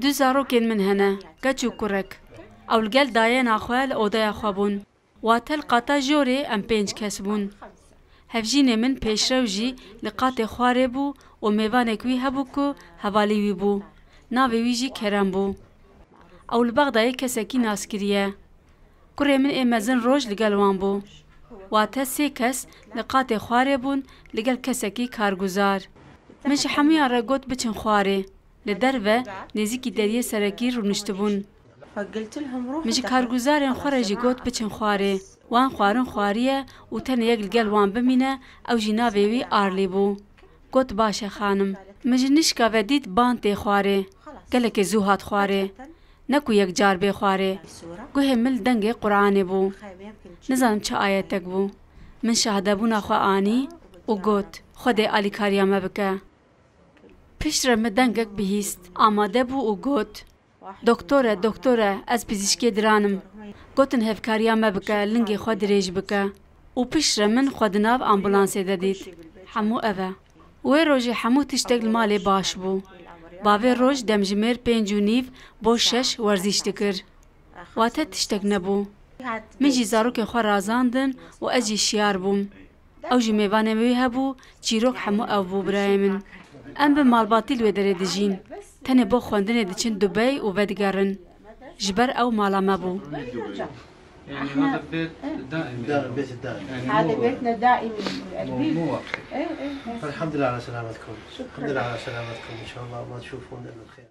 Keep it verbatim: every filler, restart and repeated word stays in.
Du zarokên min hene, keç û kurek. Ew li gel dayena xwe li odeya xwe bûn. Wate li qata jorê em pênc kes bûn. Hevjînê min pêşrew jî li qatê xwarê bû û mêvanek wî hebû ku hevalî wî bû. Navê wî jî Kerem bû. Ew li Bexdayê kesekî nas kiriye. Kurê min ê mezin roj li gel wan bû. Wate sê kes li qatê xwarê bûn, li gel kesekî karguzar. Min ji hemûyan re got biçin xwarê. Li derve, nêzîkî deriyê serekî rûniştibûn. Min ji karguzarên xwe re jî got biçin xwarê. Wan xwarin xwariye û tenê yek li gel wan bimîne, ew jî navê wî Arlî bû. Got baş e xanim. Min ji nişka ve dît ban tê xwarê. Gelekê zû hat xwarê. Ne ku yek car bê xwarê. Guhê min li dengê Quranê bû. Nizanim çi ayetek bû. Min şahidebûna xwe anî û got, Xwedê alîkariya me bike. Piştre min dengek bihîst. Amade bû û got, Doktor e, doktor e, ez pizîşkê diran im. Gotin hevkariya me bike, lingê xwe dirêj bike. Û piştre min xwe di nav ambulansê de dît. Hemû ev e. Wê rojê hemû tiştek li malê baş bû. Bavê roj demjimêr pênc û nîv bo şeş werzîş dikir. Wate tiştek nebû. Min jî zarokên xwe razandin û ez jî şiyar bûm. Ew jî mêvanê wî hebû, çîrok hemû ew bû birayê min. Em bi malbatî li wê derê dijîn. Tenê bo xwendinê diçin Dubey û vedigerin. Ji ber ew mala me bû. يعني هذا البيت دائمي دائم بيت الدائم يعني هذا مو بيتنا دائمي مو مو وقتي ايه ايه بس الحمد لله على سلامتكم شكرا. الحمد لله على سلامتكم ان شاء الله ما تشوفون الا الخير